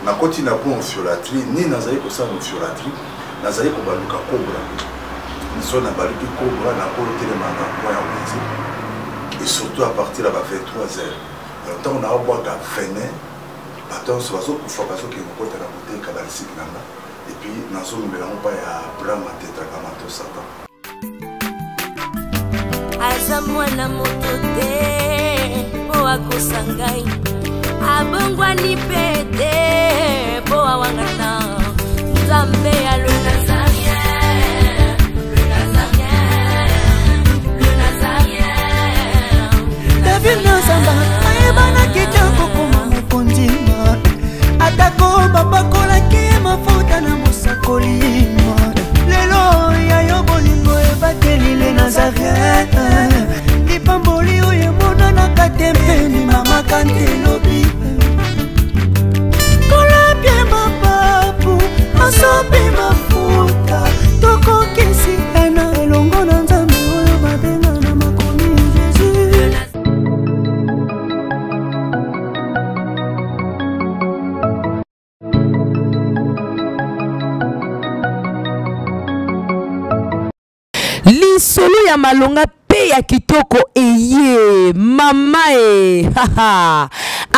Nakoti na pont ophiolâtrie. Nini nazali kosala na ophiolâtrie? Nazali kobaluka cobra. So nabaluki cobra, nakotelema na coin ya wenze, et surtout à partir ya ba 23 heures. Alors ntango naobwaka venin, bato nyonso bazokufa, bazokende kokota na koteka balisiki na nga, et puis nazolobela yango mpa ya Abraham tetragrammaton Satan. Aza mwana moto te mpo akosa ngai, abongwani mpe te mpo awangana Nzambe ya le Nazarien, le Nazarien, le Nazarien. David Nazamba ayebanaki te kokoma mokonzi, atako bapakolaki ye mafuta na mosakoli. Lelo ya yo bolingo ebateli le Nazarien, lipamboli oyo emonanaka te mpe ndimamaka nte lobi. Kolapie mapapu masopi mafuta, tokokisi ena elongo na Nzambe oyo babenga na makomi Jésus. Lisolo ya malonga mpe ya kitoko eye mama e haha.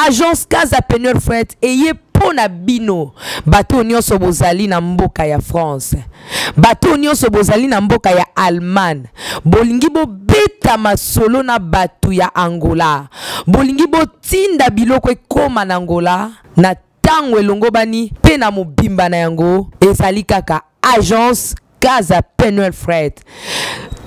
Agence Casa Penuel Fret eye mpo na bino bato nyonso bozali na mboka ya France, bato nyonso bozali na mboka ya Allemagne, bolingi bobeta masolo na bato ya Angola, bolingi botinda biloko ekoma na Angola na ntango elongobani mpe na mobimba na yango, ezali kaka agence Casa Penuel Fret.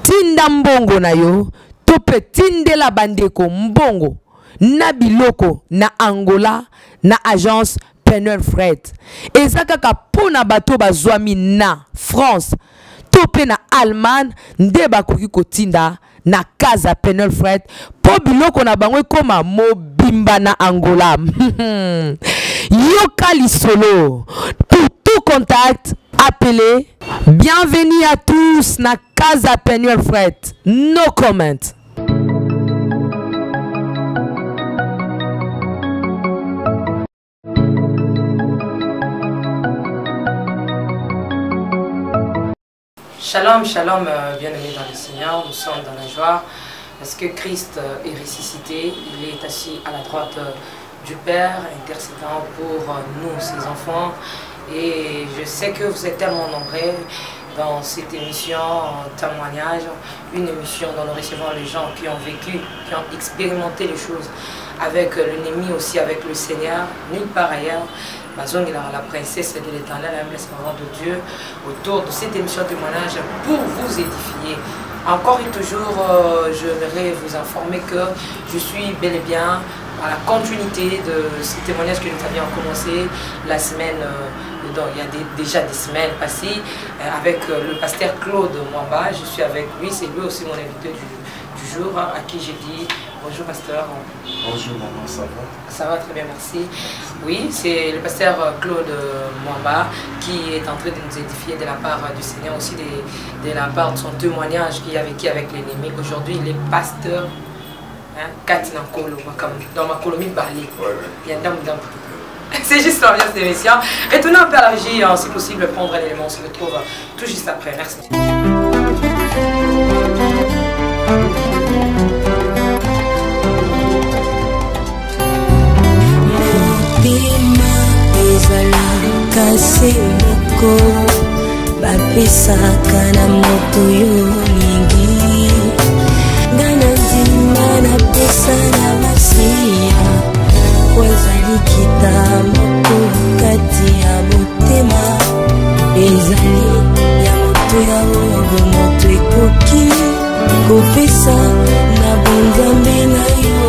Tinda mbongo na yo to mpe tindela bandeko mbongo na biloko na Angola na agence Penuel Fret. Eza kaka mpo na bato bazwami na France to mpe na Allemagne nde bakoki kotinda na Casa Penuel Fret mpo biloko na bango ekoma mobimba na Angola. Yoka lisolo. Pour tout contact, appelez. Bienvenue à tous na Casa Penuel Fret. No comment. Shalom, shalom, bien-aimés dans le Seigneur, nous sommes dans la joie parce que Christ est ressuscité, il est assis à la droite du Père, intercédant pour nous, ses enfants. Et je sais que vous êtes tellement nombreux dans cette émission témoignage, une émission dont nous recevons les gens qui ont vécu, qui ont expérimenté les choses avec l'ennemi, aussi avec le Seigneur, nulle part ailleurs. Bazongela, la princesse de l'Éternel, la servante de Dieu, autour de cette émission témoignage pour vous édifier. Encore et toujours, j'aimerais vous informer que je suis bel et bien à la continuité de ce témoignage que nous avions commencé la semaine, donc, il y a déjà des semaines passées, avec le pasteur Claude Mwamba. Je suis avec lui, c'est lui aussi mon invité du jour, hein, à qui j'ai dit bonjour pasteur. Bonjour maman, ça va? Ça va très bien, merci. Oui, c'est le pasteur Claude Mwamba qui est en train de nous édifier de la part du Seigneur, aussi de la part de son témoignage qu'il a vécu avec l'ennemi. Aujourd'hui, il est pasteur, hein, Katina Kolo, dans ma colonie Bali. Il y a Dam Dam. C'est juste l'ambiance de l'émission. Retournez un peu à la régie, hein, si possible, prendre un élément. On se retrouve tout juste après. Merci. Motema ezalaka se moko, bapesaka na moto yo olingi. Nga na ndima napesa na masiya, po ezali kita moko kati ya motema, ezali ya moto ya oyo moto ekoki kopesa na bonzambe na yo.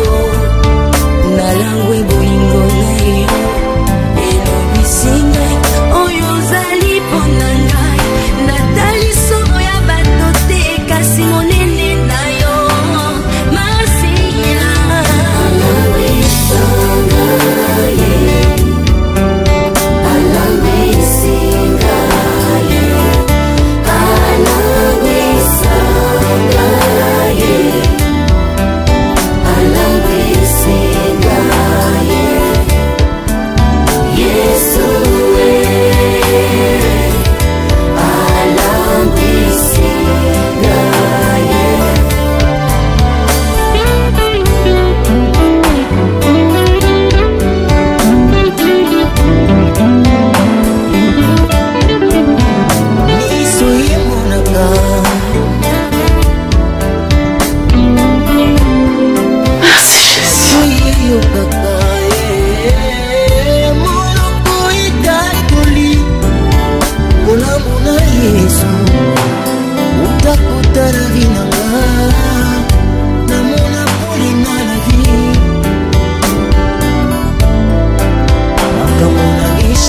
Nalangwe bolingo na yo, elobisi ngai oyo ozali mpo na ngai. Natali solo ya bato te, kasi monene na yo Masiya.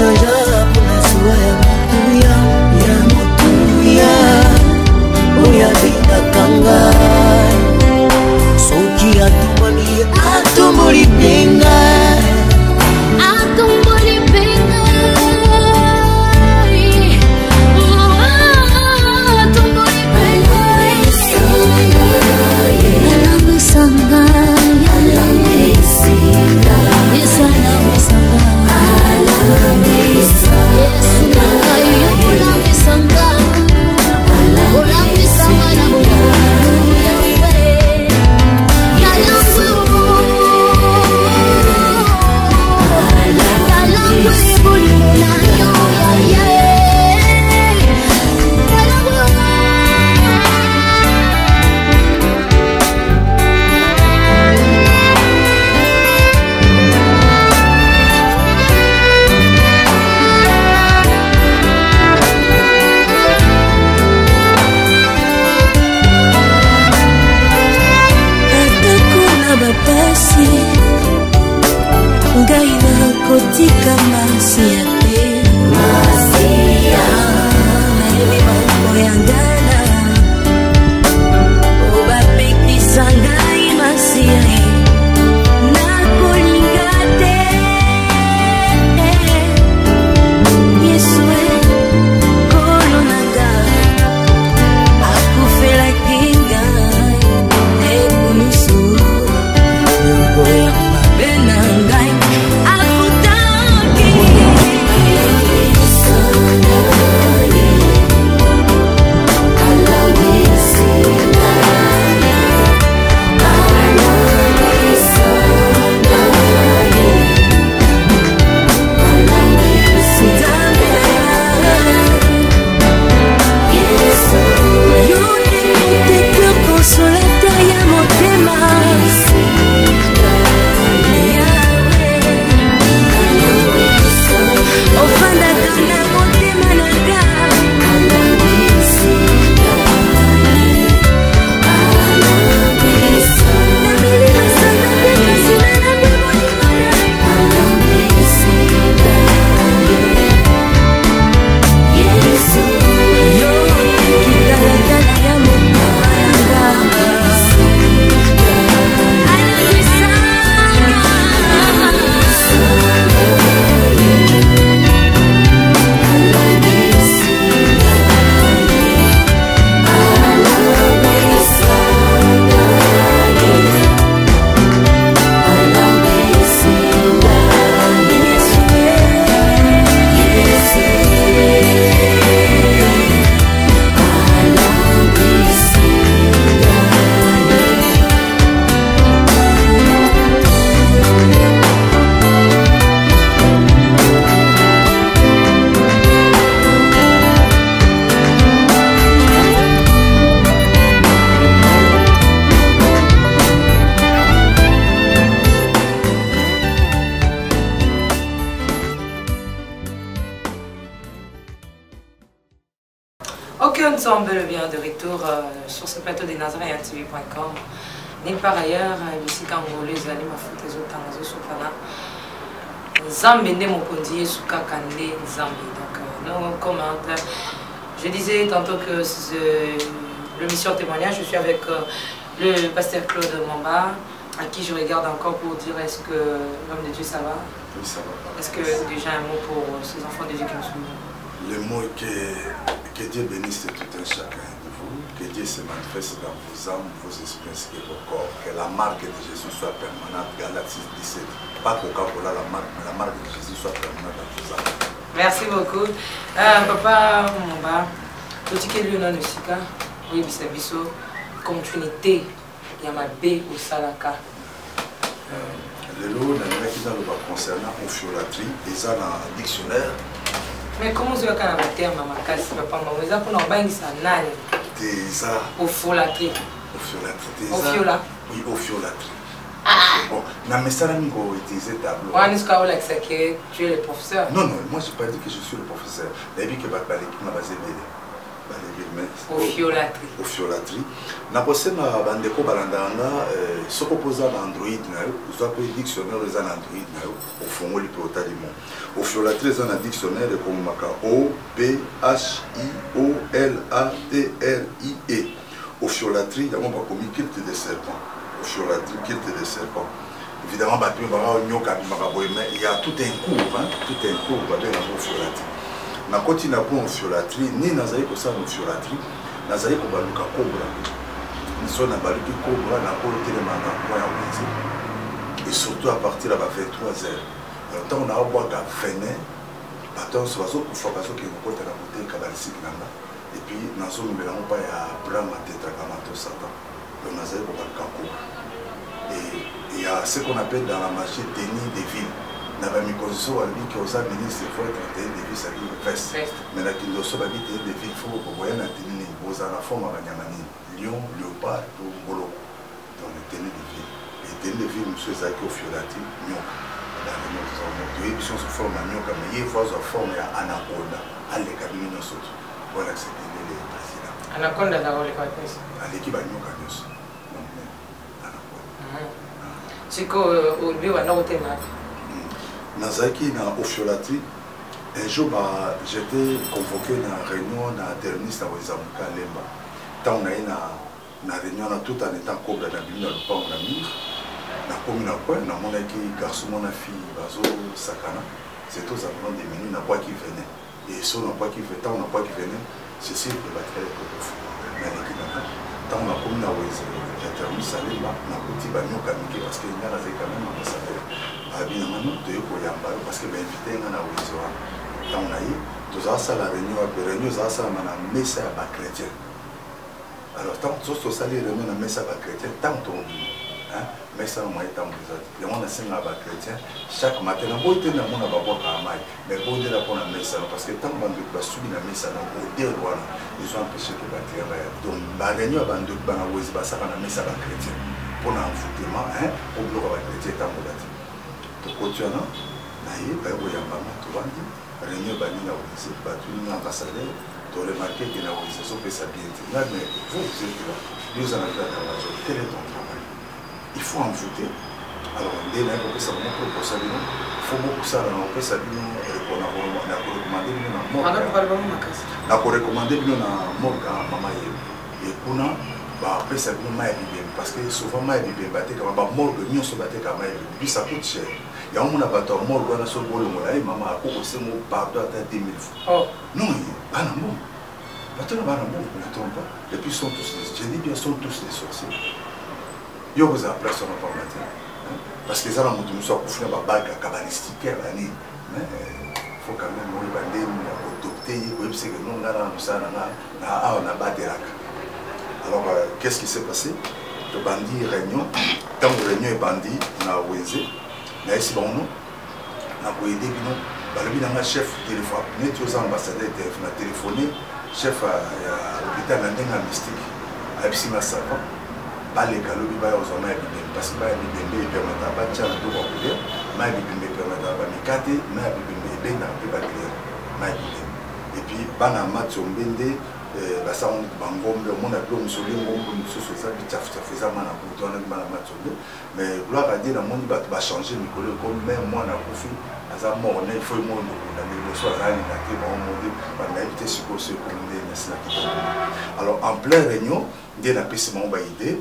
Nachangea mpona zuwa ya motuya, ya motuya oyo abengaka ngai. Soki atumbami, atomboli mpe ngai. Atomboli mpe ngai. Atomboli mpe ngai. Alangwisa ngai. Yesu alangwisa ngai. Yesu na ngai, yo olangwisa ngai. Olangwisa ngai na bolingo Yawe. Nalangwe o. Nalangwe bolingo na yo, ya ye. Nalangwe o. Atako na bapasi, ngai nakotika masiya te. Nayebi bango ya ngana o bapekisa ngai masiya ye, nakolinga te. Yesu e, nkolo na nga, akufelaki ngai ekulusu, nyongo ya mabe na ngai afutaki. Nzambe na ngai, yo nde protecteur, consolateur ya motema. Ofandaka na motema na nga. Nameli masanga te, kasi nalangwe bolingo na yo. Kitalatala ya motema ya nga. Alangwisanga. Ok, nous sommes bel et bien de retour sur ce plateau de nazareentv.com. Nulle part ailleurs, bisika ngolu ezali, mafuta ezotanga, ezosopana. Nzambe nde mokonzi, Yesu kaka nde Nzambe. Donc, nous commente. Je disais tantôt que c'est l'émission témoignage, je suis avec le pasteur Claude Mamba, à qui je regarde encore pour dire: est-ce que l'homme de Dieu, ça va? Oui, ça va pas. Est-ce que déjà un mot pour ces enfants de Dieu qui nous suivent? Le mot est que Dieu bénisse tout un chacun de vous, que Dieu se manifeste dans vos âmes, vos esprits ainsi que vos corps, que la marque de Jésus soit permanente. Galates 6, 17. Pas Coca-Cola, la marque, mais la marque de Jésus soit permanente dans vos âmes. Merci beaucoup. Papa Mamba, totikeli yo nano esika oyebisa biso continuité ya mabe osalaka. Lelo nalingaki naloba concernant ophiolâtrie, eza na dictionnaire. Mais comment ozoyoka na baterme ya makasi, papa Mbango? Eza mpona kobangisa nani? Te, eza Ophiolâtrie. Ophiolâtrie te, eza Ophiola. Oui, ophiolâtrie. Bon, na mesala mingi koutiliser tableau. Wana soki aolakisa ke tu es le professeur. Non, non, moi j'ai pas dit que je suis le professeur. Nayebi ke bato baleki nga baza ebele. Ophiolatrie. Ophiolatrie. Nakosenga bandeko balandaka nga, soki opoza na Android na yo, ozwa mpe dictionnaire eza na Android na yo, ofongoli mpe otali mo ophiolatrie eza na dictionnaire, ekomamaka O P H I O L A T R I E. Ophiolatrie yango bakomi culte de serpent. Ophiolatrie, culte de serpent. Évidemment, bato oyo baka nyoka abimaka boye, mais il y a tout un cours, hein, tout un cours babengaka ophiolatrie. Nakoti na point ophiolatrie. Nini nazali kosala na ophiolatrie? Nazali kobaluka cobra. So nabaluki cobra, nakotelema na coin ya wenze, et surtout à partir ya ba 23 heures. Alors ntango naobwaka venin, bato nyonso bazokufa, bazokende kokota na koteka balisiki na nga, et puis nazomemela yango mpa ya Abraham atetragamato Satan. Donc nazali kobaluka cobra. Et il y a ce qu'on appelle dans la magie tenue de ville. Na bamikonzi so balobi ke oza ministre, faut être tenue de ville, c'est-à-dire veste. Mais na kindoso babi tenue de ville, faut boya na tenue nini, bozala na forme ya banyama nini, lion, léopard to mboloko. Donc tenue de ville, et tenue de ville mosusu ezalaki ophiolati nyoka. Toyebi biso nyonso forme ya nyoka, mais ye faut azwa forme ya anaconda, aleka bino nyonso tu olakisa telele président. Anaconda azalaka koleka bato nyonso. Aleki banyoka nyonso. Donc anaconda. Sikoyo olobi banda kotema. Nazalaki na ophiolatrie. Un jour, ba j'étais convoqué na réunion na terminus na wenza moka Lemba. Ntango naye na réunion na, tout en étant cobra, nabimi na lopango na mur, nakomi na coin, namonaki garçon mona fille bazosakana. C'est aux environs de minuit. Nabwaki venin, et so nabwaki, ntango nabwaki venin, c'est sûr que batikali kokufa. Naleki na nga. Ntango nakomi na wenze ya terminus Alemba, nakuti banyoka mike, parce que nga nazali quand même ambassadeur. Babi na nga no, toye koyamba yo, parce que bainvite nga na wenze wana. Ntango na ye, tozala sala réunion wapi? Réunion ezala salama na mesa ya bachrétien. Alors ntango soki tosali réunion na mesa ya bachrétien, ntango tokobima, mesa na moye ntango eza te. Yango nasengaka bachrétien chaque matin, naboyi te namona babwakaka mai, mais bondela mpona mesa no, parce que ntango bandoki basubi na mesa na, odeur wana ezo empêche ke baclient baya. Donc baréunion ya bandoki bana wezi basaka na mesa ya bachrétien mpona envoûtement, po biloko ya bachrétien etambola te. Tokoti wana na ye, baye koyambanga, tobandi réunion ebandi na wenze. Batuni nga: ambassadeur, toremarquer ke na wenze ezopesa bien te. Nga: mais vous, vous êtes là, yo oza na grade ya major, quel est ton travail? Il faut envoûter. Alors nde naye kopesa bango proposa bino, faut bokosala na kopesa bino, nakorecommander bino na morgue, nakorecommander bino na morgue mama Yebo, e kuna bapesa bino mai ya bibembe, parce que souvent mai ya bibembe batekama, bamorgue nyonso batekama mai ya bibembe, puis ça coûte cher. Yango mona bato ya morgue wana, soki bolongola ye, mama akoki kosengo pardon ata 2000 fois. Non, bana mbongo, bato na bana mbongo, ne trompe pas. Et puis sont tous les, je dis bien, sont tous les sorciers. Yo kozala place wana pamba te, parce que eza na moto mosusu akufi na babague ya kabbalistique ya banini, mais faut quand même oyeba ndeni ya kodopte ye, koyebisa ke no, nga na mosala na nga na awa nabatelaka. Alors qu'est-ce qui s'est passé? Tobandi réunion. Ntango réunion ebandi na wenze, nayesi bango no, nakoyede bino. Balobi na nga: chef, téléphone neti oza ambassadeur tf. Na téléphone chef ya hôpital na ndenge ya mystique, ayebisi nga sava baleka lobi, baya kozwa mai ya bibembe, parce que mai ya bibembe epermetaka batia na biloko ya kolia, mai ya bibembe epermetaka bamikate, mai ya bibembe ebendaka mpe baclient, mai ya bibembe. Et puis bana Matiombe nde basala neti bangombe, omona biloko mosusu, olie ngombe mosusu eza bicafucafu, eza mana butu wana bana Matiombe. Mais gloire à Dieu, namoni bato bachange mikolo, ekomi même mwana akufi, aza mort ne, il faut emoyo mokunda nde liboso aza alinga te bango banayebi te. Sikoyo so ekomi nde nasilaki. Alors en plein réunion nde napesi bango baidée,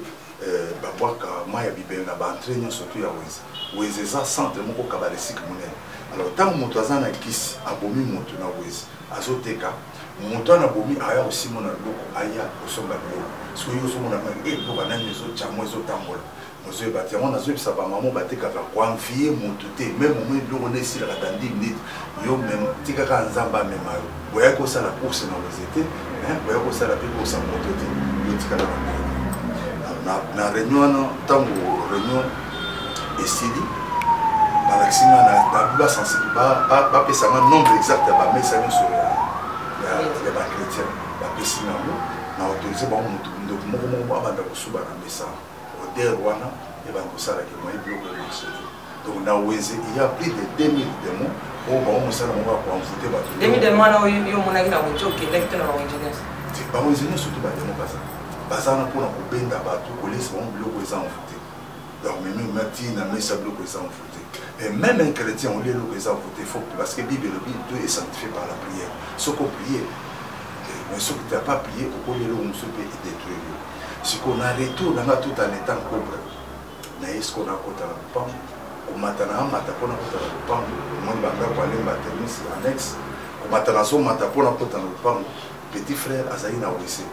babwaka mai ya bibembe na baentrée nyonso tu ya wenze. Wenze eza centre moko kabbalistique monene. Alors ntango moto aza na kisi, abomi moto na wenze, azoteka, moto wana abomi aya kosimona biloko, aya kosomba biloko. Soki yo ozomona mai e biloko nani ezotyango, ezotambola, ozoyeba te. Yango nazoyebisa bamama batekaka, koenvier motu te. Même omoni biloko nde esilaka dans 10 minutes, yo même tikaka Nzambe amema yo. Boyaki kosala course na wenze te, boyaki kosala mpe course ya moto te, yo tikala na réunion wana. Ntango réunion esili, balakisi nga na basensible, bapesa nga nombre exact ya bamesa nyonso ya bachrétien. Bapesi nga yango, na autorise bango, motu ndoki moko moko abanda kosuba na mesa. Odeur wana ebanda kosalaka moye biloko emarché te. Donc na wenze il y a plus de 2000 démons oyo bango mosala bango ya koenvoûter bato. 2000 démons wana oyo omonaki na wenze, okendaki to na bawenze nyonso? Te, bawenze nyonso to bademo baza baza wana mpona kobenda bato, kolesa bango biloko eza envoûté. Donc memi omati na mesa, biloko eza envoûté. Et même un chrétien olie eloko eza envoûté, faut, parce que Bible elobi tout est sanctifié par la prière. Soki oprier, mais soki tu pas prié, okolia eloko mosusu mpe edétruire yo. Sikoyo na retour nanga, tout en étant cobra, naye sikoyo nakota na lopango, komata na amata mpona kota na lopango, omoni bandako alemba tenisi annexe, komata nazomata mpona kota na lopango, petit frère azali na wese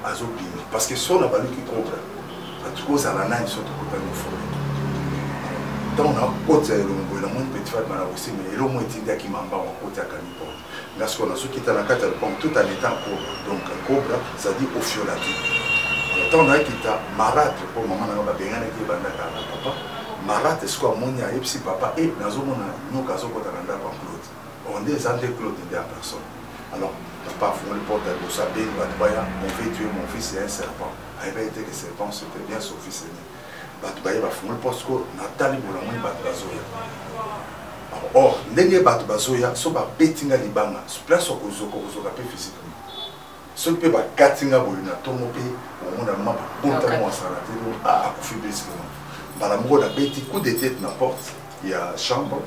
azobima, parce que so na baluki cobra atuki ozala nani so tokotani forêt. Ntango nakota elongo boye, namoni petit frère na wese, mais eloko mo etindaki mambango akoti, akangi porte. Nga sikoyo nazokita na kati ya lopango tout en étant cobra. Donc cobra, c'est-à-dire ofiolati. Ntango nakita, marâtre, mpo mama nanga babenganaki, ebandaka na papa marâtre. Sikoyo amoni, ayebisi papa e nazomona nyoka azokota na ndako ya Claude. Or nde eza nde Claude nde ya personne. Alors papa afungoli porte ya liboso, abengi bato baya: "Mon fils, tuer mon fils, c'est un serpent." Ayebaki te que serpent, c'était bien son fils aîné. Bato baye, bafungoli porte. Sikoyo natali bolamoni bato bazoya. Or ndenge bato bazoya, so babeti nga libanga, place okozoka, okozoka mpe physiquement. Soki mpe bakati nga boye na ntongo mpe omona ma bakota mwasala te, akufi brusquement. Mbala moko nabeti coup de tête na porte ya chambre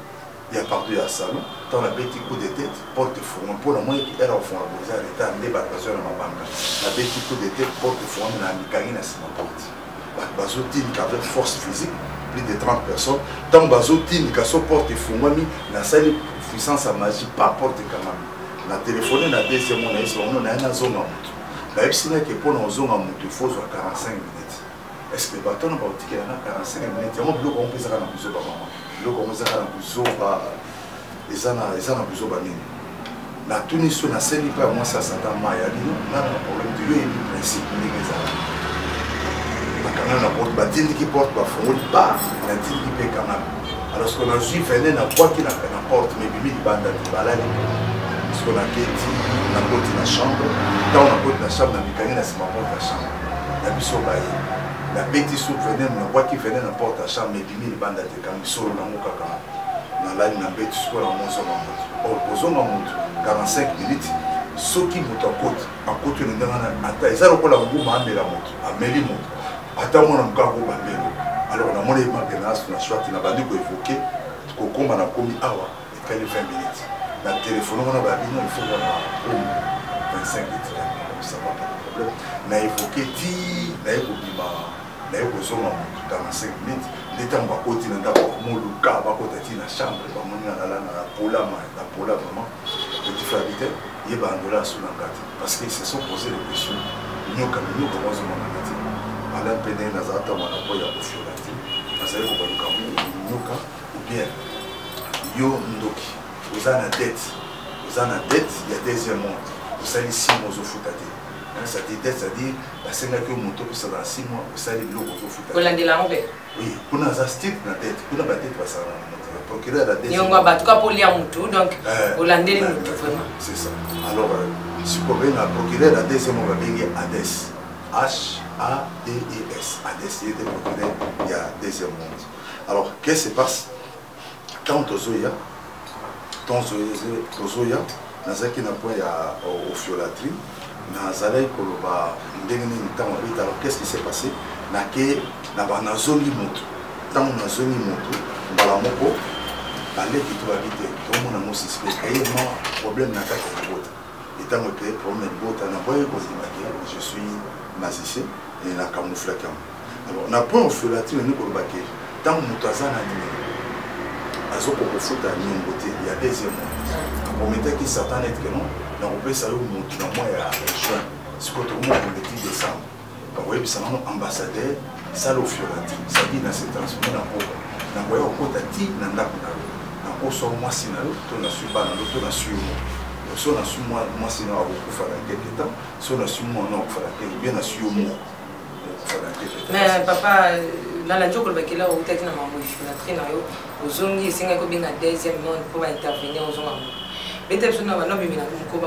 ya, pardon, ya salon. Ntango nabeti coup de tête, porte efungwa, mpo namonaki ere ofunga boye eza retard, nde bato bazoya na mabanga. Nabeti coup de tête, porte efungwami, na mikangi na nsima porte. Bato bazotindika avec force physique, plus de 30 personnes. Ntango bazotindika, so porte efungwami, nasali puissance ya magie pa, porte ekangami. Na telefone na deuxième mois, nayebisi bango naye nazonga motu. Bayebisi nake mpo na ozonga motu, ifo ozwa 45 minutes. Est ce que bato wana bakotikela na 45 minutes yango? Biloko yango mpe ezaka na buzoba, mama, biloko yango ezaka na buzoba, eza na buzoba nini. Natuni so, nasengi mpe ya mwasi ya Satan mai ya bino nga na problème te, yo yebi principe ndenge ezala. Bakanga na porte, batindiki porte, bafungoli ba, natindiki mpe ekangami. Alors siko nazwi venin, nabwaki na porte, mais ebimi libanda te, balali. Siko naketi, nakoti na chambre. Ntango nakoti na chambre, namikangi na nsima porte ya chambre na biso. Baye, nabeti su venin, nabwaki venin na porte ya chambre, mais ebimi libanda te, kangi solo nango kaka. Nalali na mbeti. Sikoyo na mozonga motu, or kozonga motu 45 minutes, soki moto akoti, akoti na ndenge wana, ata eza lokola nguma amela moto, ameli moto, ata mwana moke akobambelo. Alors namoni emake na na swati, nabandi koévoquer kokóma, nakomi awa, ekali 20 minutes. Na telefone wana babino, il faut wana komi 25 minutes, ça va, pas de problème. Na évoquer ti naye kobima, naye kozonga motu 45 minutes. Nde ntango bakoti na ndako, moluka bakota ti na chambre, bamoni nga nalala na pola, na pola vraiment. Petit frère abi te ye bandola asu na nga te, parce que se sont posé les questions: nyoka, nyoka bazomona te ala mpe ndenge nazala ntango na po ya kofiola te, nazali kobaluka nyoka, ou bien yo ndoki, oza na dette, oza na dette ya deuxième monde, osali 6 mois ozofuta te. C'est-à-dire dette, c'est-à-dire basengaki yo moto opesaka na 6 mois, osali biloko, ozofuta. Kolandela yango mpe. Oui, kuna aza strict na dette, kuna badette basala na moto, procureur ya dette. Niongo ya bato ka mpo olia motu, donc olandeli motu vraiment. C'est ça. Alors sikoyo benga procureur ya deuxième mois, babengi Hades, h a d e s, Hades, ye te procureur ya deuxième monde. Alors qu'est-ce qui se passe? Ntango tozoya, ntango tozoya, nazalaki na point ya ophiolatrie, nazalaki koloba ndenge nini ntango abeti. Alors qu'est-ce qui s'est passé? Nake na nazongi motu. Ntango nazongi motu, mbala moko baleki to babi te, tomona ngo suspect, eye mwa problème na kati ya libota. Etango eke problème ya libota, naboyaki kondima ke je suis magicien e nacamouflaki yango. Alors na point ophiolatrie, nani koloba ke ntango moto aza na niongo, azokoka kofuta niongo te ya deuxième mois, aprometaki Satan neti ke non, nakopesa yo motu na mois ya juin. Sikoyo tokomokende ti décembre, bakoyebisa nano ambassadeur sala ophiolatrie, c'est-à-dire na se transforme na mboka, nakoya kokota ti na ndako na yo, nakoswa mwasi na yo, to naswi bana yo, to naswi yo moko. So naswi mwasi na yo, akokufa na quelque temps. So naswi mwana, akokufa na quelque, bien naswi yo moko, akokufa na quelque temps. Mais papa, nalandi okolobaki la outaki na mambo ophiolâtrie na yo, ozongi, esengaki obenga deuxième monde mpo baintervenir, ozonga moto. Beta biso na banda obimela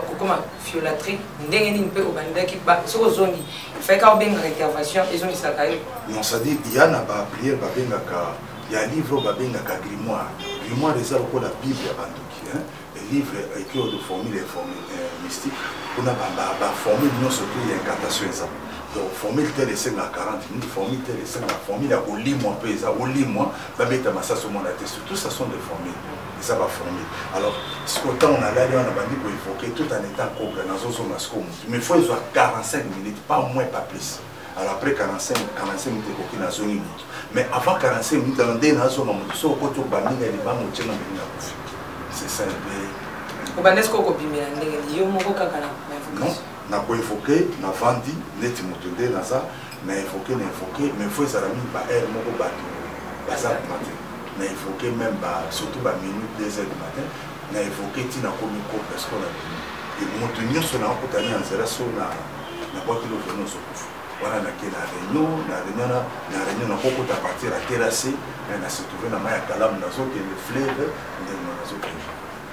kokoma phiolâtrie ndenge nini, mpe obandaki soki ozongi, ifai kaka obengaka intervention ezongisaka yo? Non, c'est-à-dire ya na baprière babengaka ya livre oyo babengaka grimoire. Grimoire eza lokola Bible ya bandoki. Livre écrit de formule et formule mystique, kuna baformule nyonso to ya incantation eza. Donc formule telle esengaka 40 minutes, formule telle esengaka, formule ya kolimwa mpe eza, olimwa, babeta masasi, omona te. Tout ça sont des formules, eza baformule. Alors sikoyo ntango nalali wana, bandi koévoke tout en étant cobra, nazozonga sikoyo motu, mais faut ezwa 45 minutes, pas moins, pas plus. Alors après 45 minutes ekoki, nazongi motu. Mais avant 45 minutes wana nde nazonga motu, soki okoti obandi na libanga, otienga ndenge nakufi. C'est ça un peu. Obanda sikoyo kobimela ndenge yo moko kaka na Non, nakoévoke, navandi neti moto nde naza na évoke, na évoke, mais faut ezala mingi baheure moko bato baza matin. Na évoke même ba, surtout ba minute, 2 heures du matin, na évoke ntina komi cobra. Sikoyo na bimi e moto nyonso nakokutani na nzela, so na nabwaki lovo nyonso, kufa wana. Nake na réunion, na réunion, na réunion nakokota partir ya terrasse, na se trouve na mai ya Kalamu, nazokende fleuve ndenge nazokende.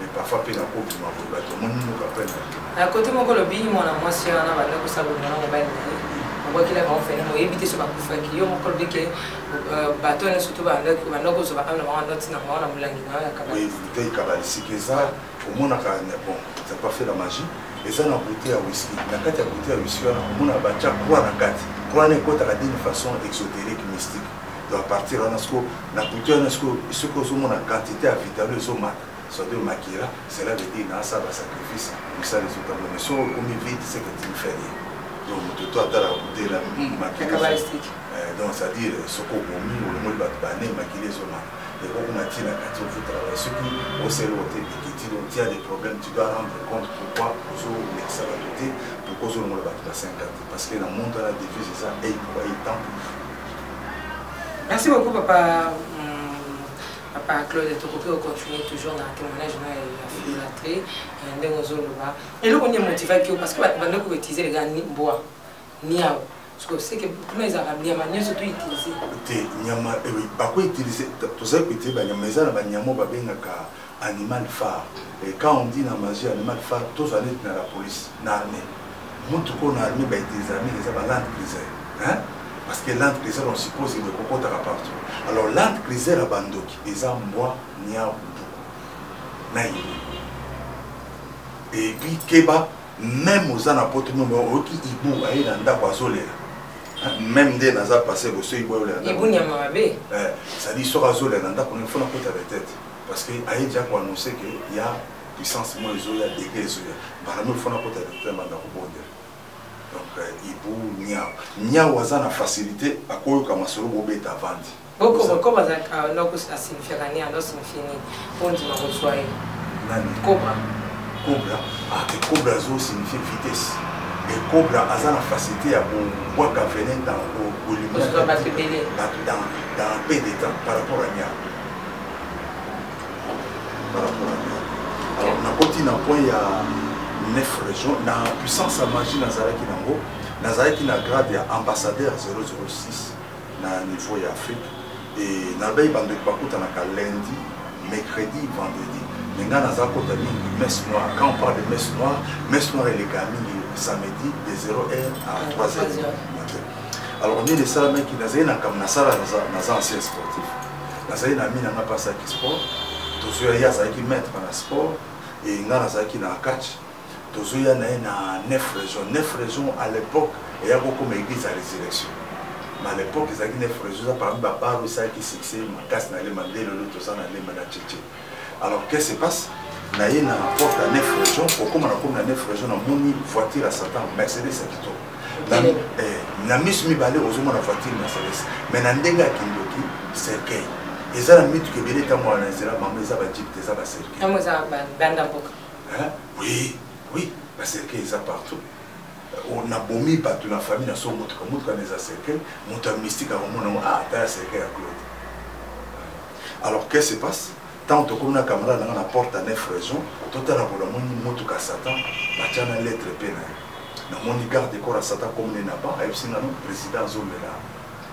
Mais parfois mpe nakobima boye, bato omoni moka mpe na Na kote moko olobi mwana mwasi wana banda kosala bolingo na mobali na ye, obwakila bango fene, oyebi te so bakufaki. Yo moko olobi ke bato wana surtout banda kozwa baame na bango, noti na bango na molangi na yo ya kabali. Oui, bouteille kabalistique eza, omonaka. Bon, ça pas fait la magie. Eza na bouteille ya whisky, na kati ya bouteille ya whisky wana omona batya croix na kati. Croix wana ekotaka d'une façon exotérique, mystique. Donc à partir wana siko na bouteille wana siko, soki ozomona quantité ya vitalo ezomata, c'est-à-dire makila, cela veut dire naasala basacrifice, mosala ezotambola. Mais soki okomi vide, c'est que tu ne fais rien. Donc moto to atalaka bouteille na makila. Donc c'est-à-dire soki obomi, olongoli bato bane, makila ezomata, ekokoma ntina kati ofutalaka. Soki oseli ote ekiti, donc tu as des problèmes, tu dois rendre compte pourquoi ozolekisa bato te, pourquoi ozolongola bato ba 50 te, parce que na monde wana devise eza ei pour ei, temps pour. Merci beaucoup, papa. Papa Claude, tokoki kocontinue toujours na témoignage na ya philatrie. Ndenge ozoloba, eloko nini emotivaki yo? Parce que bandeko koutilize lega mbwa, niaw, parce que kuna ezalaka nyama nyonso to utilize. Te, nyama bakoutilize, tozali koutilize banyama. Eza na banyama oyo babengaka animal phare. Et quand on dit na magie animal phare, tozwa neti na la police, na armée, motuka oyo na armée bautilize mingi eza ba Land Cruiser, hein? Parce que Land Cruiser, on suppose ekokotaka partout. Alors Land Cruiser ya bandoki eza mbwa, niau, mpuku na ibu. Et puis keba, même oza na poto, meme oyoki ibu aye na ndako azolela, même nde naza passé boso, ibu ayolela. Ibu nyama mabe. C'est-à-dire soki azolela na ndako, il faut nakota la tête, parce que aye déjà koannonce que ya puissance mo ezoya, dégât ezoya. Mbala mo il faut nakota la tête, banda kobondela. Donc ibu, niau, niau aza na facilité, akoyoka masolo, bobeta, avandi. Bokobra azalaka ndako, asignifiaka nini? Ando signifie nini mpo ndima kozwa ye? Nani? Cobra. Cobra, ah te, cobra azosignifie vitesse et cobra aza na facilité ya kobwaka venin dans Kozwa bato ebele. Bato dans peu de temps par rapport à niau, par rapport à niau. Alors nakoti na point ya neuf région. Na puissance ya magie nazalaki nango, nazalaki na grade ya ambassadeur 006 na niveau ya Afrique. Et nalobaki bandoki bakutanaka lundi, mercredi, vendredi, mais ngai naza kota mingi messe noire. Quand on parle de messe noire, messe noire elekaka mingi samedi de 0 heure à 3 heures du matin. Alors nini esalamaki? Nazali na kambo nasala, naza ancien sportif, nazali na ami na nga mpe asalaki sport. Tozoya, ye azalaki maître na sport e ngai nazalaki na catch. Tozoya na ye na neuf région. Neuf région à l'époque eya kokoma église ya résurrection, mais à l'époque ezalaki neuf région. Eza parmi babar oyo esalaki succès makasi na Lemba. Nde lelo toza na Lemba na Tchétché. Alors qu'est-ce qui se passe? Na ye na porte ya neuf région, kokóma na komi na neuf région, namoni voiture ya Satan, Mercedes ya kitoko. Na miso mibale ozomona voiture Mercedes, mais na ndenge ya kindoki, cercueil. Eza na mituka ebele ntango wana na nzela, mama, eza bajeep te, eza bacercueil. Ntango eza banda mboka. Hein? Oui, bacercueil eza partout. Nabomi bato na famille na so, motuka, motuka na eza cercueil. Moto ya mystique akomona ngo: "Ah, ata ya cercueil ya Claude." Alors qu'est-ce qui se passe? Ntango tokomi na camarade nanga na porte ya neuf région, totala bola, namoni motuka ya Satan, batya na lettre mpe na ye. Namoni garde corps ya Satan komine na ban, ayebisi nga: "No, président azomela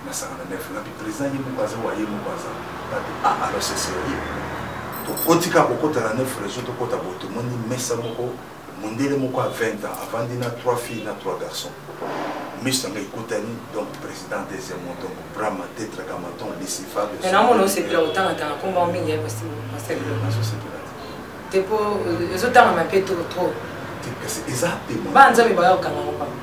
masanga na neuf." Nabi: "Président ye moko aza wa ye moko aza bato." Ah, alors c'est sérieux. Tokoti kaka, kokota na neuf région, tokota boye, tomoni mesa moko, mondele moko ya 20 ans avandi na trois filles na trois garçons. Miso nanga ekutani, donc président deuxième mot, donc Brahma, tétragrammaton, Lucifer. Mais naomona osepela kotangatanga komba mingi ya pasteur. Nazosepela te. Te mpo ezotangama mpe trop trop. Te, kasi eza témoin. Bana Nzambe baya kokanga yango pamba.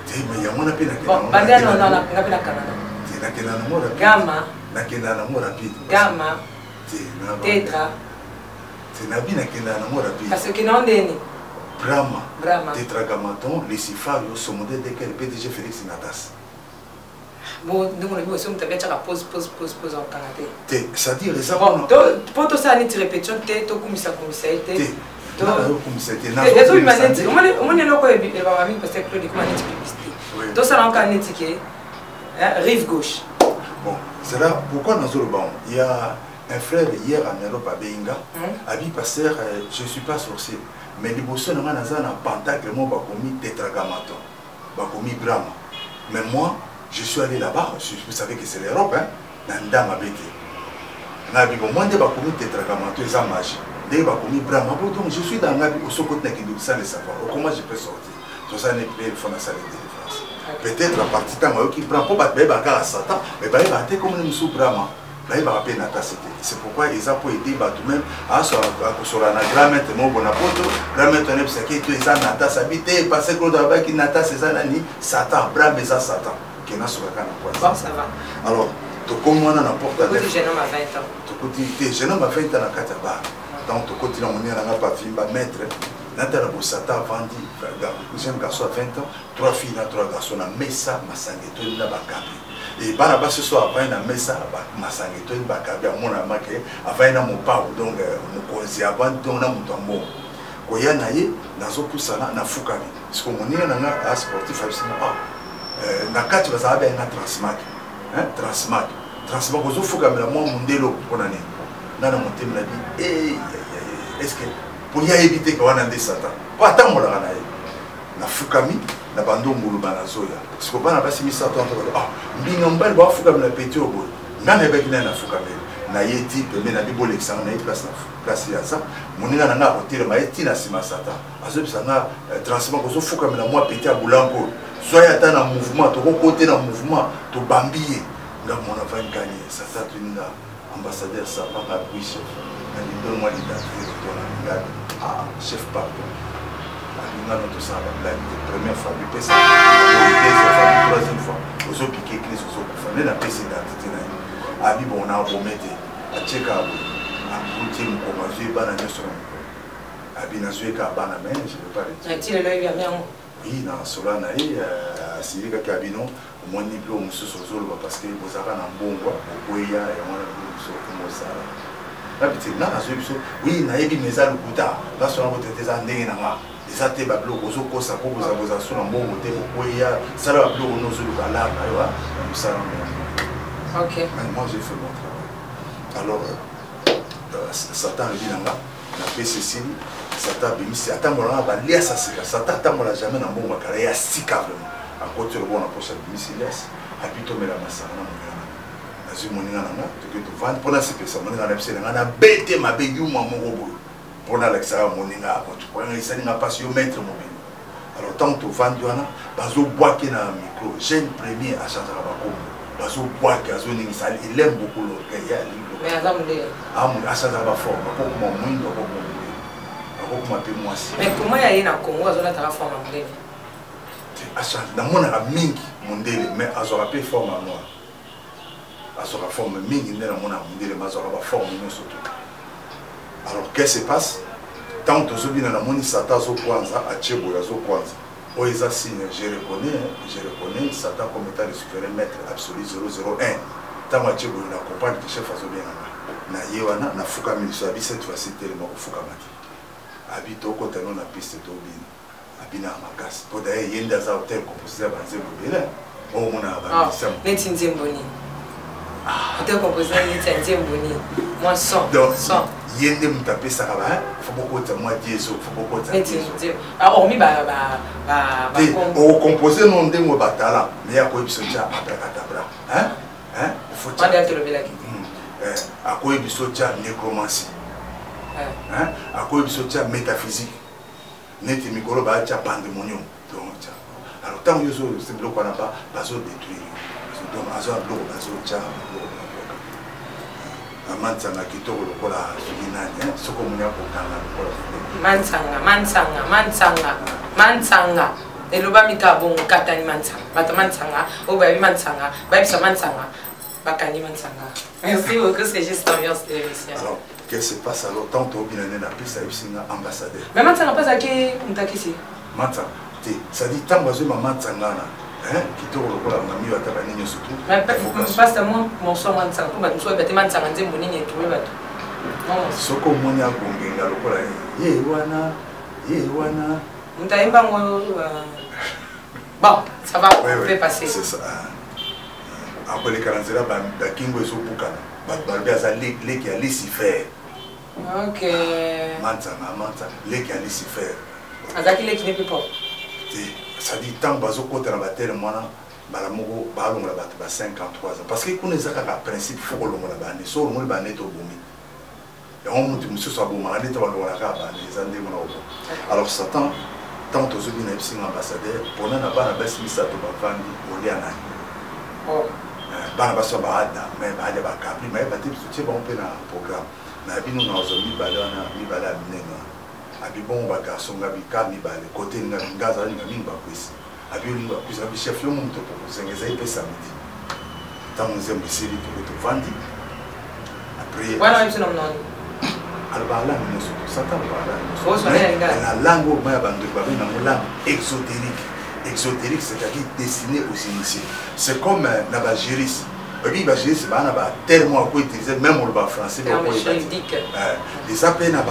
Te, mais yango wana mpe Bon, banda nga mpe nakanga nango. Te, nakenda nango rapide. Gamma. Nakenda nango rapide. Gamma. Te, tetra. Te, nabi nakenda nango rapide. Kasi okenda ngo ndeni? Brahma. Brahma. Tetragamaton, Lucifario, Somode Dekel, PDG Félix Natas. Bon, ndenge olobi osi moto abiatiaka pause pause pause pause akokanga te. Te, c'est-à-dire eza mpo tosala neti répétition te, tokumisakumisa ye te. Ezobima neti omoni eloko oyo elobaka mingi, pasteur Claude, ekoma neti publicité. Tosala kaka neti ke rive gauche. Bon, c'est là pourquoi nazoloba, il y a un frère hier en Europe abenga, abi: "Pasteur, je suis pas sorcier, mais liboso na nga naza na pentacle moko, bakomi tétragrammaton, bakomi Brahma. Mais moi, je suis allé là-bas, vous savez que c'est l'Europe, hein, na ndama mabe te." Ngabi: "Bon, moi nde bakomi tétragrammaton, eza magie, ndenge bakomi Brahma. Bon, donc je suis dans." Ngabi: "Osokoti na kindoki sans le savoir. Comment je peux sortir?" Toza ne prière, faut nasala délivrance. Peut-être à partir ntango ayoki Brahma, mpo bato bayebaka kaka Satan, mais bayebaka te komoni mosusu Brahma, bayebaka mpe natasi te. C'est pourquoi eza mpo aider bato. Même akosola na grand maître moko na poto, grand maître anayebisaki ete eza natas. Abi te, parce que Claude abaki natas eza nani? Satan. Brahma eza Satan. Ke nasokaka na poise. Bon, ça va. Alors tokomi wana na porte. Okuti jeune homme à 20 ans. Tokoti te, jeune homme à 20 ans na kati ya bar. Donc tokoti na moninga nanga pavimba maître, natala bosata avandi, jeune garçon à 20 ans, trois filles na trois garçons na mesa, masanga etondi na bakabi. E bana basi so avandi na mesa, masanga etondi, bakabi. Amona make avandi na mopao, donc mokonzi avandi, donc na moto ya mbongo koya na ye. Nazopusana, nafukami siko. Moninga na nga a sportif abisinga: "Ah, na kati bazala benga transmak, transmak, transmak, ozofukamela mwa mondelo mpona nini?" Nga na motema na bi: "Est ce que po ye ayebi te ke wana nde Satan, po atambolaka na ye?" Nafukami na bando nguluba, nazoya siko. Bana basi misato wana balo: "Ah, mbinga mobali, bafukamela petit oyo boye." Nga nayebaki naye, nafukameli na ye ti pembeni na bi, bolekisanga na ye place na place ya aza. Moninga na nga akotelema ye ti na nsima. Satan azobisa nga: "Transement, kozofukamela mwa petit ya bulanko oyo, zwa ye ata na mouvement, tokokote na mouvement, tobambi ye." Nga mona vani kani Satan tuninga: "Ambassadeur Savanga?" "Oui, chef." Na lindolo mwa lidatire tona ngabi: "Ah, chef, pardon." Alinga no tosala bablague te. Première fois bipesa, deuxième fois, troisième fois ozopike crise, ozokufa. Nde napesi identité na ye. Abi: "Bon, na abome te." Atieka boye, akuti mokongo, azwi bana nyonso na mokongo. Abi: "Nazwi kaka bana, mais je vais pas le dire." Ti lelo oyebi yango? Oui, na sola na ye. Asili kaka abino: "Omoni biloko mosusu ozoloba parce que bozalaka na mbongwa, bokweya yango wana, biloko mosusu okoma osala." Nabi te, nga nazwi biso. Oui, nayebi, mais eza lokuta. Nasona kotete, eza ndenge na nga, eza te. Babiloko ozokosa mpo boza so na mbongo te, bokweya, sala babiloko no ozoluka lar na yo na mosala ngo. Mais moi, j'ai fait mon travail. Alors Satan alobi na nga, napesi esili. Satan abimisi, atambola na baliasa sika. Satan atambola jamais na mbongo akala ya sika vraiment. Akoti loboko na poche, abimisi lias, api tomela masanga na moninga na nga. Nazwi moninga na nga, toke tovandi mpo nasepelisa moninga na biso na nga. Nabete mabe yuma moko boye mpo nalakisaka moninga moto esali nga mpasi, yo maître mobili. Alors ntango tovandi wana, bazobwake na micro jeune premier, achangeaka bakombo, bazobwake, azoningisa, il aime beaucoup l'orgueil, ye alingi. Mais aza mondele? Achangeaka baforme, akokoma mwindo, akokoma mondele, akokoma mpe mwasi. Mais comment ya ye na Congo azolataka forme ya mondele? Namonaka mingi mondele, mais azwaka mpe forme ya noir, azwaka forme mingi. Nde namonaka mondele, mais azwaka baforme nyonso to. Alors, qu'est-ce se passe? Ntango tozobina, namoni Satan azokwanza, atie boye, azokwanza. Oyo eza signe, je reconnais, je reconnais Satan comme étant le souverain maître absolu 001. Ntango atie boye, na comprendre que chef azobengaka na ye wana. Nafukami liso. Abi: "Cette fois-ci, telema, kofukama te." Abi: "Tokota no na piste, tobina." Abinaka makasi mpo daye ye nde aza auteur compositeur ya banzembo ebele oyo omonaka bamisa. Neti nzembo nini? Auteur compositeur neti ya nzembo nini? Mwa son. Donc son. Ye nde moto apesaka ba fo bokota mwa dieso, fo bokota. Neti nzembo, hormis ba te, okompose no ndenge batala, mais ya koyebi biso tia abracadabra, hein hein, faut tia. Wana tolobelaki. Akoyebi biso tia nécromancie, hein, akoyebi biso tia métaphysique, neti mikolo baatya pandemonium. Donc tia, alors ntango yo ozo biloko wana, bazodétruire. Donc azwa biloko, bazotya biloko. Mansanga kitoko lokola soki nani, soki omoni akokanga lokola Mansanga, Mansanga, Mansanga, Mansanga. Elobami kaka bongo, katani Mansanga. Bato Mansanga, oyo bayebi Mansanga, bayebisa Mansanga, bakangi Mansanga. Merci beaucoup, c'est juste l'ambiance de l'émission. Alors, qu'est-ce qui se passe alors? Tant tobina nde napesa yebisi nga ambassadeur. Mais Mansanga mpe azalaki motakisi. Mansanga te, c'est-à-dire ntango azwi ma Mansanga wana, kitoko lokola mami oyo ata banini nyonso tu. Pasteur, moi morceau Mansanga mpo bato mosusu bayeba te Mansanga nzembo nini etrouve bato. Soki omoni akongenga lokola ye wana, ye wana. Moto ayemba yango. Bon, ça va, on peut passer. C'est ça. Akoleka na nzela, bakingo ezobukana, bato balobi aza leki ya Lucifer. Ok. Mansanga, Mansanga, leki ya Lucifer. Azalaki leki ne mpe po te, c'est-à-dire ntango bazokota na bateleme wana, mbala moko balongola bato ba 53 ans, parce que kuna eza kaka principe, faut kolongola bane. So olongoli bane, tobomi yango. Moto mosusu abomaka nde te, balongolaka kaka bane, eza ndenge na oboma. Alors Satan, ntango tozobi na yebisinga ambassadeur mpona na bana basi misato bavandi, olia nani? Bana basi baada me baalia bakabli mayeba te, biso tie bango mpe na programme na bino. Nazwa mibale wana, mibale ya minene wana. Abi bongo bagarçon, nga bika mibale kote nga nga azalinga mingi bakwisi. Abi olingi bakwisi? Abi chef, yo moto proposenga. Ezali mpe samedi, ntango nzembo esili, toke tovandi. Après wana biso na mononi. Alobaka langue nyonso to Satan alobaka langue nyonso na langue oyo maya bandoki babengi yango langue exotérique. Exotérique, c'est-à-dire destiné aux initiés. C'est comme na bajuristes, oyebi bajuristes baa na baterme oyo akoutiliser, même oloba français. Eza mpe na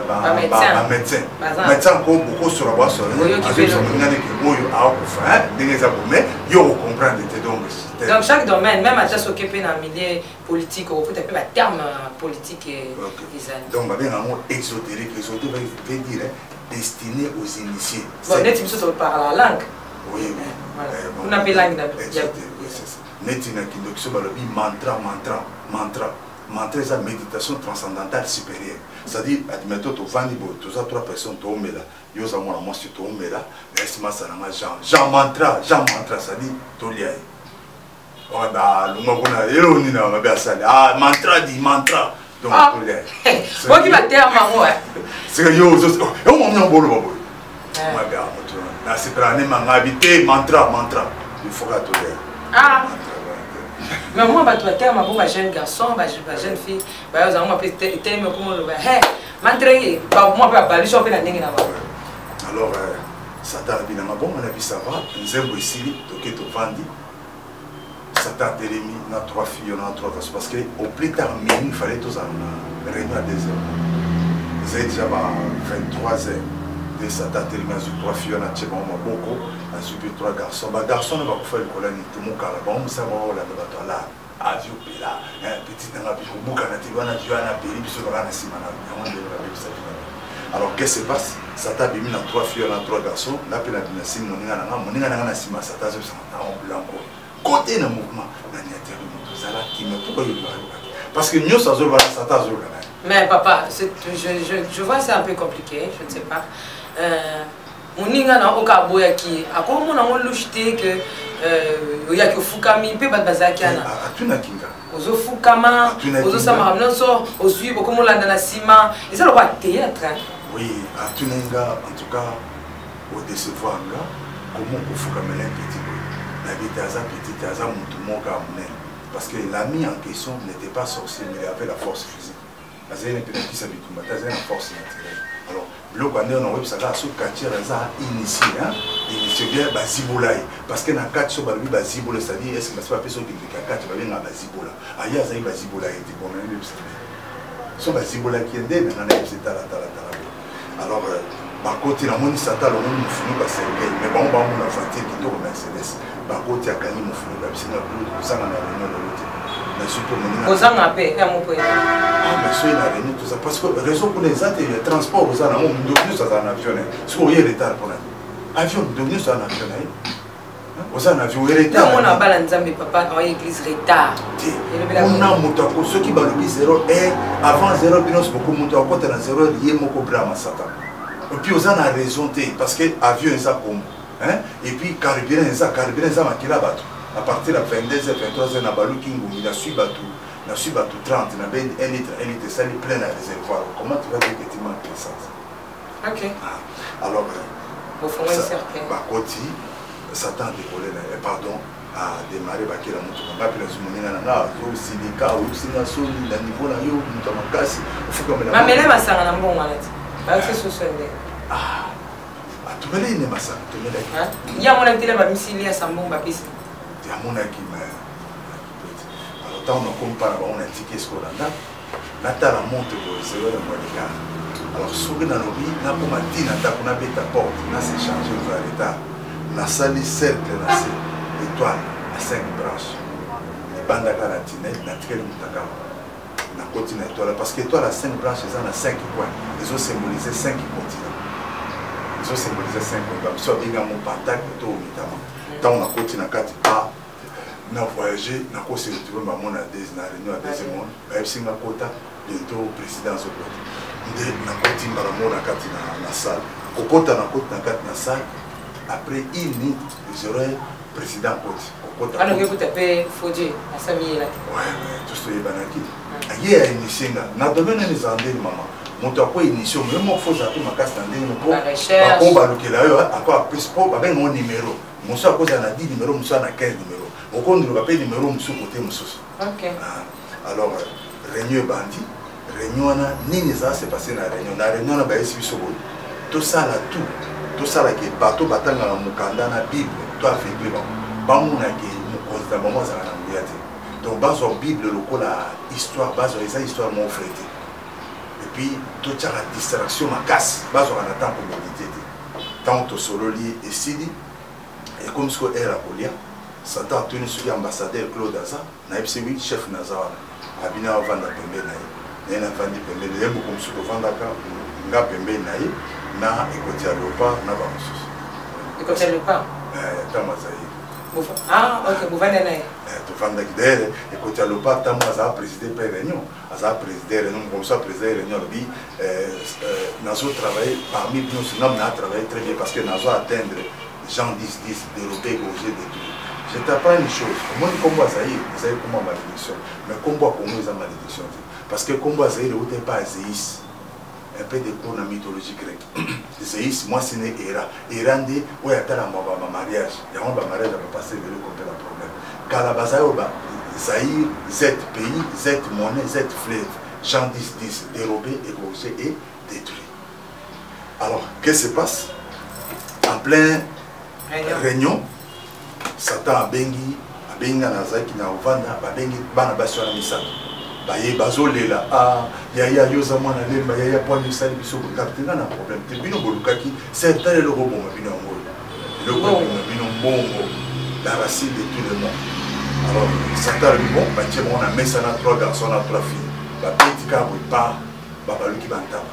bamédecin. Médecin ko bokosola bwasola, azoyebisa moninga ndeke oyo akokufa ndenge eza bo, mais yo okocomprendre te. Donc Donc chaque domaine, même ata soki mpe na milieu politique, okokuta mpe baterme politique ezali. Donc babenga yango exotérique. Exotérique veut dire destiné aux initiés. Bon, neti biso toparla la langue. Oui. Kuna mpe langue na. Neti na kindoki, so balobi mantra, mantra, mantra, mantra eza méditation transcendantale supérieure. C'est-à-dire, admettons, tovandi boye, toza trois personnes, toomela. Yo oza mwana mwasi, toomela, nayesi masala nga Jean, Jean mantra, Jean mantra, c'est-à-dire tolia ye. Balongwa kuna, eloko nini na mabe asali? Ah, mantra di mantra, donc tolia ye. Boki baterme yango. Sika yo omomia boloba boye mabe moto nasepelaka ne mangabi te. Mantra, mantra, il faut ka tolia ye. Mais moi, bato baterme bango, bajeune garçon, bajeune fille, bayozango mpe etelemi, okoma oloba he mantrenge, mwa mpe babalusi mpe na ndenge na bango. Alors Satan abi nanga bongo, nabi ça va. Nzembo esili, toke tovandi. Satan atelemi na trois filles, na trois garçons, parce que au plus tard minuit fallait tozala na réunion à 2 heures. Ezali déjà ba 23 heures nde Satan atelemi, azwi trois filles wana, atie bango maboko, azwi mpe trois garçons. Bagarçon na bakufa likolo ya nini te, mokala bango mosala bango kolanda bato alaa azwi opela petit nanga biso kobukana te wana vieux wana apeli biso kaka na nsima na yango ndenge babebisa bino. Alors, qu'est-ce qui se passe? Satan abimi na trois filles na trois garçons, nga mpe nabimi na nsima moninga na nga, moninga na nga na nsima. Satan azobisanga ntango blanco kote na mouvement na niateri moto ozala kimia. Pourquoi yolobaka yoka te? Parce que nyonso azoloba na Satan, azoloba na ye. Mais papa, je vois, c'est un peu compliqué, je ne sais pas. Moninga na oka aboyaki ye, akomona yango louche te que oyaki ofukami mpe bato bazalaki wana. Atunaki nga. Ozofukama, ozosala makambo nyonso, ozwi bokomolanda na nsima, eza lokola théâtre. Oui, atunaki nga. En tout cas, odécevoir nga. Comment kofukamela un petit boye? Nayebi te, aza petit te, aza motu moko ya monene, parce que l'ami en question n'était pas sorcier, mais il avait la force physique. Azali na mpe na kisa bitumba te, azali na force naturelle. Alors biloko ya ndenge nakoyebisaka, so quartier aza initié, initié bien, bazibola ye, parce que na kati so balobi bazibola, c'est-à-dire est ce que basi bapesa okendeki ya kati, babengaka bazibola. Aye azali bazibola ye te. Bon, nayebisa so bazibolaki ye nde nanga nayebisa tala tala tala. Alors bakoti, namoni Satan alongoli mofunuku ya cercueil, mais bango bamona voiture kitoko Mercedes. Bakoti, akangi mofunuku, abisinga kozanga na réunion lelo te, nazwi mpe moninga. Kozanga mpe ya moko. Ah, mais soki na réunion toza, parce que réseau kuna eza te ya transport, oza nango ndoki nyonso azala na avion na ye. Soki oye retard mpona avion, ndoki nyonso aza na avion na ye, oza na avion, oye retard. Omona bala Nzambe, papa aoye église retard. Te, kuna moto ako soki balobi 0 heure, avant 0 bino nyonso boko, moto akota na 0 heure ye moko brama Satan. Et puis oza na raison te, parce que avion eza kombo, et puis carburant eza, carburant eza makila bato. À partir ya 22 h 23 h na baluki ngungi, nasui bato. Nasui bato 30, nabendi 1 litre, 1 litre esali plein na réservoir. Comment tu vas dire que tu manques l'essence? Ok. Ah. Alors, bakoti, Satan a décollé, na, pardon, a démarré bakela motuka. Nga mpe nazwi moninga na nga azosilika, oyokisi nga soni na niveau na yo, moto ya makasi, ofukamela. Bamela masanga na mbongo wana te, bayokisi susu nde. Ah, tomelaki nde masanga, tomelaki. Ye amonaki te na bamisili ya sambongo bapesi. Amonaki, mais alors ntango nakomi mpa na bango, natiki esiko na ndako, natala montre boye, 0 heure moins de quart. Alors soki nalobi nakoma ti na ndako, nabeta porte, nase charge ozwa retard. Nasali cercle na se, étoile à 5 branches, libandaka na tinel, natikali motaka, nakoti na étoile, parce que étoile à 5 branches eza na 5 coins, ezosymbolize 5 continents, ezosymbolize 5 coins. Biso abengango pentacle to omitama. Ntango nakoti na kati, a na voyage, nakosi retrouve bango na na réunion ya deuxième monde. Bayebisi nga kota, bientôt président azokota. Nde nakoti mbala moko na kati na salle. Kokota, nakoti na kati na salle, après une minute, 0 heure, président akoti, kokota. Wana okoki mpe Fodie asami yelaki. Tous toyebanaki. Ye ainitie nga na domaine nani ezala ndeni mama, moto ako initie yo moko, fo ozala mpe makasi na ndenge mpo bako balukela yo, ako apesi mpo babenga ngo numero. Mosusu akozala na 10 numero, mosusu na 15 numero, okonduluka mpe numero mosusu kote mosusu. Alors réunion ebandi. Réunion wana, nini ezala se passe na réunion? Na réunion wana, bayesi biso boye: tosala tout, tosalaka bato batangaka mokanda na Bible, to aveugle bango, bamonake mokonzi na bango azala na nguya te. Donc bazwa Bible lokola histoire, bazwa eza histoire moko vrai te. Et puis totiaka distraction makasi, bazwaka na temps koméditer te. Ntango tosololi, esili, ekomi sikoyo heure ya kolia. Satan atuni soki ambassadeur Claude aza. Nayebisi: "Oui chef, naza wana." Abina avanda pembeni na ye, naye navandi pembeni ye. Moko mosusu tovandaka nga pembeni na ye na ekoti ya léopard na bamosusu. Ekoti ya léopard? Ntango azali. Ah, ok, bovanda na ye. Tovandaki. D'ailleurs, ekoti ya léopard, ntango azala président mpe réunion, azala président réunion, moko mosusu aprésident réunion, alobi: "Nazo travailler parmi bino, ngam na travailler très bien parce que nazo atteindre Jean 10 10, dérober, égorger, détruire." Je t'apprends une chose: omoni nkombo ya Zaïre ezali nkombo ya malédiction, mais nkombo ya Congo eza malédiction te, parce que nkombo ya Zaïre euta epa ya Zeus. Un peu de cours na mythologie grecque. Zeus, mwasi ne Hera. Hera nde oyo atalama bamariage yango, bamariage ya bapasteur ebele kompela problème. Kala bazali oyo ba Zaïre, Z pays, Z monnaie, Z fleuve. Jean 10 10, dérober, égorger et détruire. Alors, qu'est-ce qui se passe en plein réunion, réunion? Satan abengi, abengi nga, nazalaki na ovanda. Babengi bana basi wana misato, baye, bazolela: "Ah yaya, yo oza mwana lemba, yaya, pwani osali biso boye?" Te, nga na problème te. Bino bolukaki certain eloko oboma bino, yango oyo eloko eboma bino, mbongo, la racine de tout le monde. Alors satan alobi: "Bon." Batie bango na mesa na trois garçons na trois filles. Babeti kaka boye par, babaluki bantaba.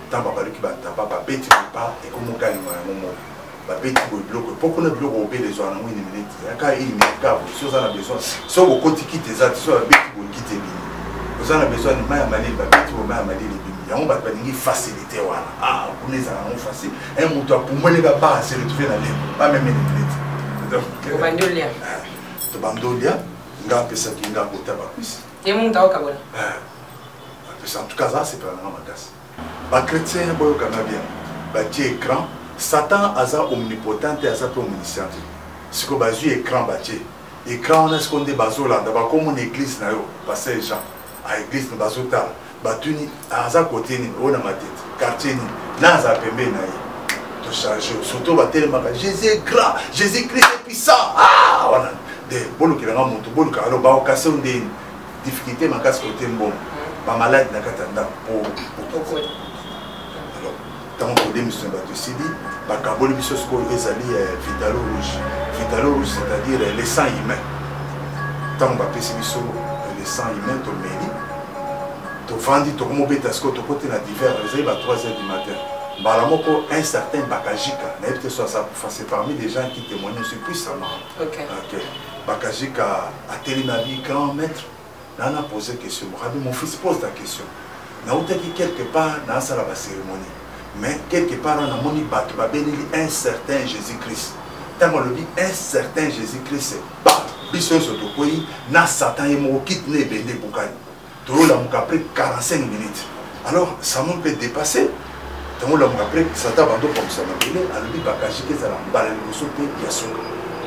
Ntango babaluki bantaba, babeti boye par, ekomokalinga yango moko. Babeti boye biloko mpo kuna, biloko obele ezwaka nango une minute, kaka une minute kaka boye. So oza na besoin, so bokoti kiti eza te, so babeti boye kiti ebimi. Oza na besoin ni mai ya malili, babeti boye mai ya malili ebimi. Yango bato balingi facilité wana. Ah, kuna ezala yango facile. Un moto apumbweleka ba se retrouve na lembo, ba même une minute. Donc obandi olia. Tobandi olia. Nga apesaki nga kota bakwisi. Ye moto aokabola. Apesa. En tout cas aza asepela nanga makasi. Bachrétien, boyokanga bien. Batie écran. Satan aza omnipotent te, aza mpe omniscient te. Sikoyo bazwi écran, batie écran wana. Sikoyo nde bazolanda, bakomona église na yo, pasteur Jean a église na, bazotala, batuni aza kote nini, oyo na Matete, quartier nini, na azala pembeni na ye. Tocharge surtout batelemaka: "Jésus est grand, Jésus Christ est puissant." Ah, wana nde bolukelanga moto, boluka. Alors baokase o ndeni difficulté makasi kote mbongo, bamaladi na kati ya ndako po. Okota. Alors ntango tolemisi na bato, esili, bakaboli biso. Sikoyo ezali vitalo rouge. Vitalo rouge, c'est-à-dire le sang humain. Ntango bapesi biso le sang humain, tomeli, tovandi, tokomobeta. Sikoyo tokoti na divers, ezali ba 3 heures du matin. Mbala moko, un certain Bakajika, nayebi te so aza kufa, c'est parmi des gens qui témoignent aussi puissamment. Ok. Bakajika atelemi, abi: "Grand maître, nana pose question moko." Abi: "Mon fils, pose ta question." "Nautaki quelque part, naasala bacérémonie, mais quelque part namoni bato babeleli un certain Jésus Christ. Ntango alobi un certain Jésus Christ, ba Biso nyonso tokwei na Satan ye moko kiti na ebende ebukani. Toyolamuka après 45 minutes. Alors ça m'a mpe dépassé. Ntango olamuka après Satan bando pangusa mabele alobi Bakajika ezala mbala liboso mpe ya suka.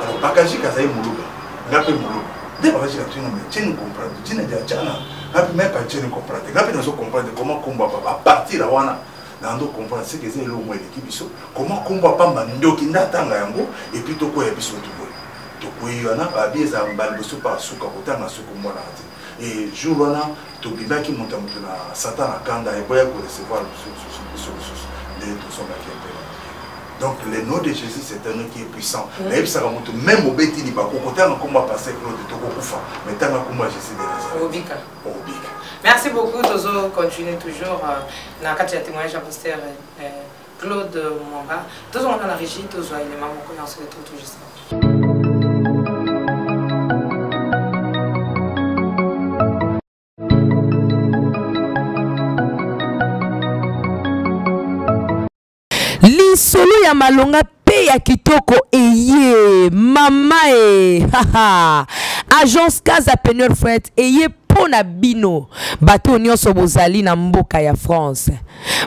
Alors Bakajika azali moluba, nga mpe moluba. Nde Bakajika tuna mais tu ne comprends tu ne dis tchana. Nga mpe même pas tu ne comprends te. Nga mpe nazo comprendre comment kombo ya papa à partir ya wana nando comprendre ce que eza eloko moko eleki biso comment kombo ya pamba ndoki nde atanga yango et puis tokwea biso toboye tokwei wana babi ezala mbala liboso mpe asuka kotanga suku mwana te et jour wana tobimaki moto ya moto na satan na kanda eboya korecevoir biso lisusu nde tozongaki mpe. Donc le nom de Jésus, c'est un nom qui est puissant. Nayebisaka moto même obeti libaku kotanga nkombo ya pasteur Claude tokokufa, mais tanga nkombo ya Jésus de Nazareth. Obika. Obika. Merci beaucoup. Tozo continue toujours na kati ya témoignage ya pasteur Claude Mwamba. Tozo wana na régie, tozo élément moko na se retrouve tout juste. Lisolo ya malonga mpe ya kitoko eye mama e haha agence Casa Penuel Fret eye mpo na bino bato nyonso bozali na mboka ya France,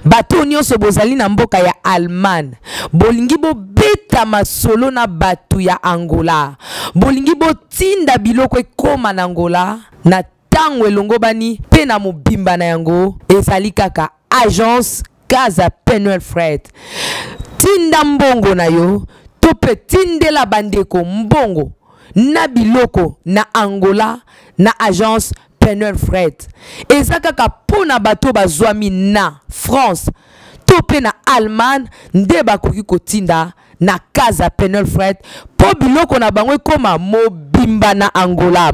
bato nyonso bozali na mboka ya Allemagne, bolingi bobeta masolo na bato ya Angola, bolingi botinda biloko ekoma na Angola na ntango elongobani mpe na mobimba na yango, ezali kaka agence Casa Penuel Fret. Tinda mbongo na yo to mpe tindela bandeko mbongo na biloko na Angola na agence Penuel Fret. Eza kaka mpo na bato bazwami na France to mpe na Allemagne nde bakoki kotinda na Casa Penuel Fret mpo biloko na bango ekoma mobimba na Angola.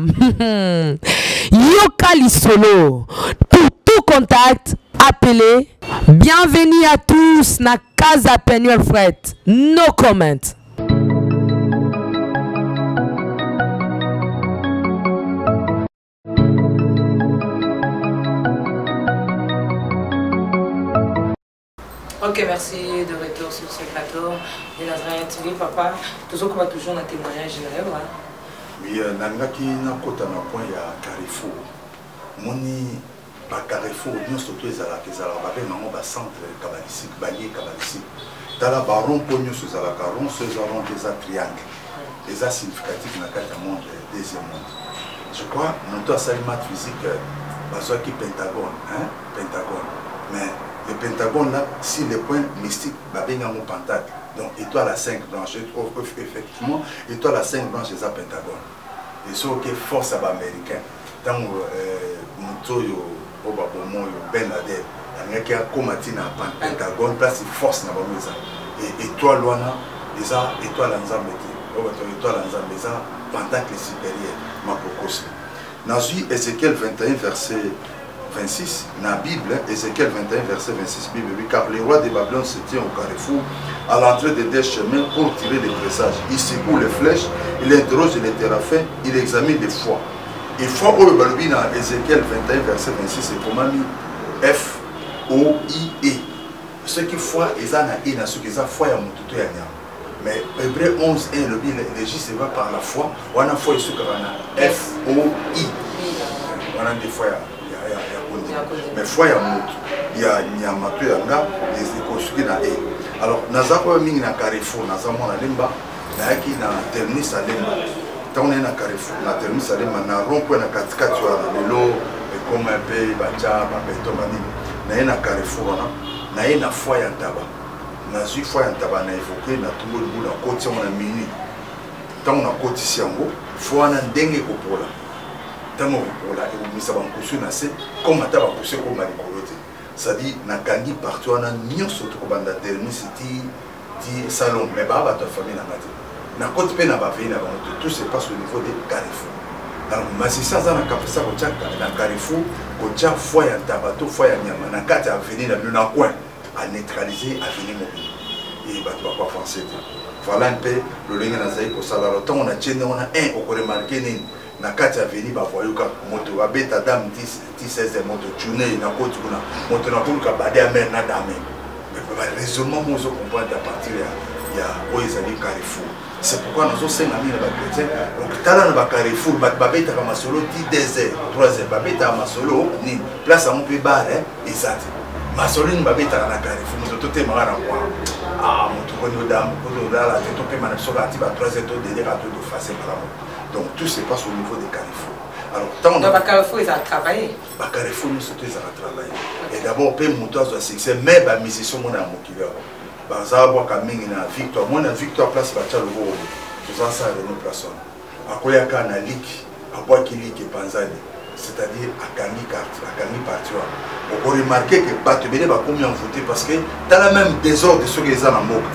Yoka lisolo. Pour tout contact, appelez. Bienvenue à tous na Casa Penuel Fret. No comment. Ok, merci de retour sur ce plateau de Nazareth TV, papa. Toujours qu'on va toujours un témoignage d'ailleurs. Hein? Oui, nalingaki nakota na point ya Carrefour. Moni ba Carrefour nyonso to ezalaka ezalaka babenga yango ba centre kabalistique, ba lieu kabalistique. Tala ba rond point nyonso ezalaka rond, so eza rond eza triangle. Eza significatif na kati ya monde, deuxième monde. Je crois moto asali math physique bazwaki pentagone, hein? Pentagone. Mais le pentagone là, si le point mystique, babenga yango pentacle. Donc étoile à 5 branches, effectivement, étoile à 5 branches eza pentagone. Et soki force ya ba américain, ntango moto oyo oyo baboma oyo Ben Laden alingaki akóma ti na pentagone, place force na bango eza. Et étoile wana eza étoile ya Nzambe te. Oyo bato étoile ya Nzambe eza pentacle supérieur macrocosme. Nazwi Ézéchiel 21 verset 26 na Bible, Ézéchiel 21 verset 26, Bible dit, car le roi de Babylone se tient au carrefour à l'entrée de deux chemins pour tirer les présages. Il secoue les flèches, il interroge les téraphins, il examine les foi. Et foi oyo balobi na Ézéchiel 21 verset 26 ekomami F O I E. Soki foi eza na E na soki eza foi ya moto to ya nyama. Mais Hébreu 11 1 elobi le juste va par la foi, wana foi esukaka na F O I. Wana nde foi ya kondima. Mais foi ya moto ya nyama to ya nga ekosuki na E. Alors naza oyo mingi na Carrefour, naza mwana Lemba, nayaki na terminus ya Lemba. Ntango naye na Carrefour, na terminus ya Lemba, na rond point na katikati wana, lelo ekoma mpe batya babeton banini. Naye na Carrefour wana, naye na foi ya ntaba. Nazwi foi ya ntaba na évoqué, na tumboli bula, nakotisi yango na minuit. Ntango nakotisi yango, foi wana ndenge ekopola. Ntango ekopola, ekobimisa bankusu na se, comme ata bankusu ekoma likolo te. C'est-à-dire, nakangi parti wana nyonso tokobanda terminus ti ti salon, mais baa bato ya famille na nga te. Nakoti mpe na bavei na bango te, tout se passe au niveau de Carrefour. Alors masisi aza na kapesa kotia na Carrefour, kotia foi ya ntaba to foi ya nyama na kati ya avenue na bino na coin, a neutraliser avenue mobile et bato bako avancer te. Voilà un peu lolenge nazali kosala. Alors ntango natie ndenge wana, un okoremarke nini na kati ya avenue, bavoyu kaka moto babeta dame ti 16 moto tune na koti kuna moto nakoluka bade ya mare na dame. Baraisonnement mo ozocomprendre à partir ya oyo ezali carrefour. C'est pourquoi nazosenga mingi na bachrétien, tala na bacarrefour, bato babetaka masolo ti 2 heures, 3 heures, babetaka masolo nini? Place yango mpe bare eza te. Masolo nini babetaka na carrefour? Moto totemaka na kwa ah, moto koni odamu odala te, topema na biso kaka ti ba 3 heures, todeleka, todofase malamu. Donc tout se passe au niveau des carrefours. Alors ntango bacarrefour ezala travailler, bacarrefour nyonso to ezala travailler. Et d'abord mpe moto azwa succès, mais bamusicien mona ya mokili awa baza bwaka mingi na Victoire. Mona Victoire, place batya loboko, toza sala reno, place wana akoyaka na liki, abwaki liki epanzani, c'est-à-dire akangi carte, akangi parti wana. Okoremarke ke bato ebele bakomi envoûté, parce que tala même désordre soki eza na mboka,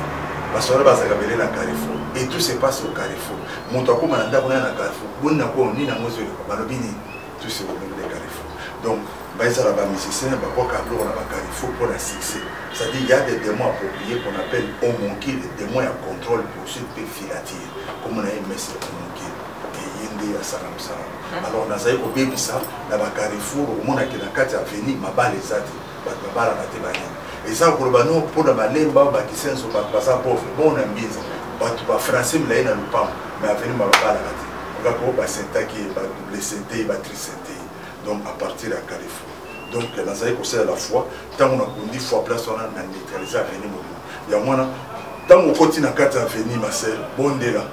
bato wana bazalaka ebele na carrefour, et tout se passe au carrefour. Moto akóma na ndako naye na carrefour, boni na ko nini yango ezoleka, balobi nini, tout se au niveau des carrefour. Donc baezala bamusicien, babwaka biloko na bacarrefour mpo na succès. C'est-à-dire il y a des démons appropriés qu'on appelle omonkile, démon ya contrôle, poursuite mpe filature. Komona ye mese omonkile, eye nde asala mosala. Alors nazali kobebisa na bacarrefour, omonaki na kati ya avenue mabala eza te, bato babalaka te, banini eza koloba no mpona balemba bakisenso, bato baza pauvre. Bongo na Mbinza, bato bafrançais milaye na lupango, mais avenue babalaka te, kaka basentaki ye, badouble sente ye, batrisente ye. Donc à partir ya carrefour, donc nazali kosalela foi. Ntango nakundi foi place wana, na neutralise avenue mobima. Yango wana ntango okoti na kati ya avenue, masel bondela,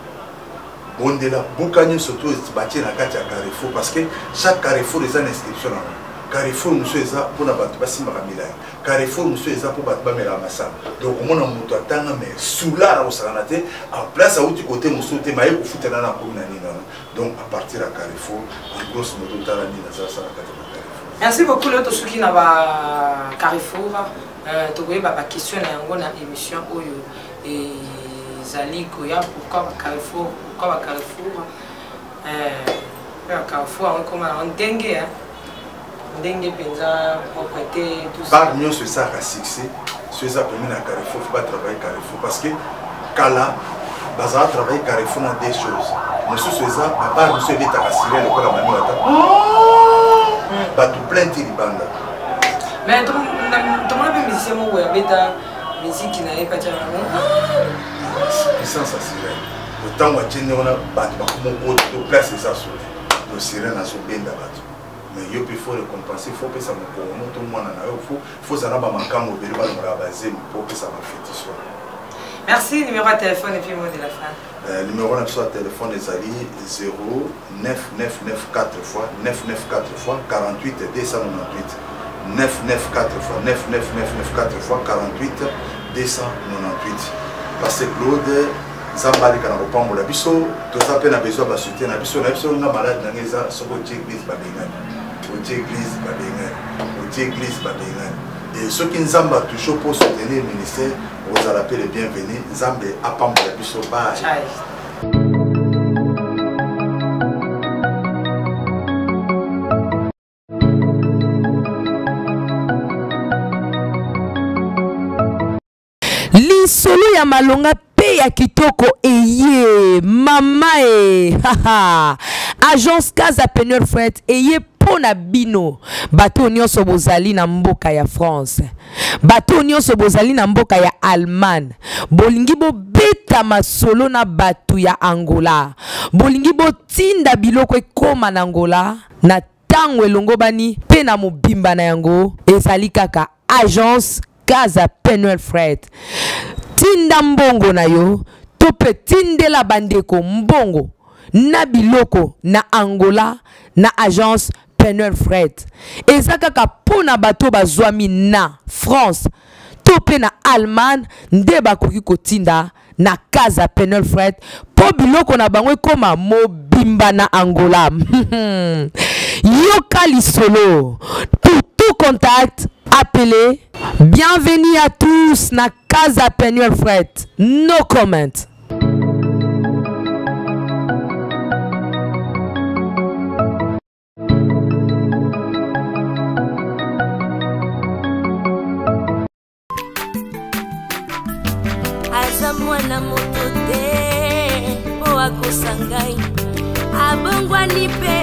bondela, buka nyonso to batie na kati ya carrefour, parce que chaque carrefour eza na inscription nango. Carrefour mosusu eza mpona bato basimbaka milai, carrefour mosusu eza mpo bato bamelaka masanga. Donc omona moto atanga, mais sular akosakana te, en place auti kote mosusu te, maye kofutana na komi na nini wana. Donc à partir ya carrefour, en grosse moto, tala nini azasala kati ya carrefour. Merci beaucoup. Leo tosuki na ba carrefour. Tokoyeba baquestion na yango na émission oyo ezali koya. Pourquoi bacarrefour? Pourquoi bacarrefour? Mpe bacarrefour yango ekoma yango ndenge ndenge mpenza propre te. Bar nyonso esalaka succès so eza pembe na carrefour. Fo batravaille carrefour, parce que kala bazala travaille carrefour na deux choses mosusu. Eza babar mosusu ebetaka sire lokola mami ata bato plein ti libanda. Mais tomona mpe musicien moko boye abeta miziki na ye kati yango. Puissance ya sirene, ntango atie ndenge wana, bato bakomokota to place eza sole to sirene azobenda bato. Mais yo mpe faut récompenser, faut opesa mokongo no to mwana na yo, faut ozala na bamakambo ebele, balongolaka bazemi mpo opesa bafetiche wana. Merci. Numéro ya téléphone et puis mot de la fin. Numéro na biso ya téléphone ezali 0 9994 fois 994 fois 48 298, 994 fois 99994 fois 48 298. Pasteur Claude, Nzambe aleka na kopambola biso. Toza mpe na besoin basoutien na biso na biso. Nga malade nanga eza soki otie église babengani, otie église babengani, otie église babengani. E soki Nzambe atouche mpo soutenir ministère, ozala mpe le bienvenu. Nzambe apambola biso. Bye. Lisolo ya malonga mpe ya kitoko eye mama e haha. Agence Casa Penuel Fret eye mpo na bino bato nyonso bozali na mboka ya France, bato nyonso bozali na mboka ya Allemagne, bolingi bobeta masolo na bato ya Angola, bolingi botinda biloko ekóma na Angola na ntango elongobani mpe na mobimba na yango, ezali kaka agence Casa Penuel Fret. Tinda mbongo na yo to mpe tindela bandeko mbongo na biloko na Angola na agence Penuel Fret. Eza kaka mpo na bato bazwami na France to mpe na Allemagne nde bakoki kotinda na Casa Penuel Fret mpo biloko na bango ekóma mobimba na Angola. Yoka lisolo. Pour tout contact, appelez. Bienvenue à tous na Casa Penuel Fret. No comment. Aza mwana moto te mpo akosa ngai, abongwani mpe.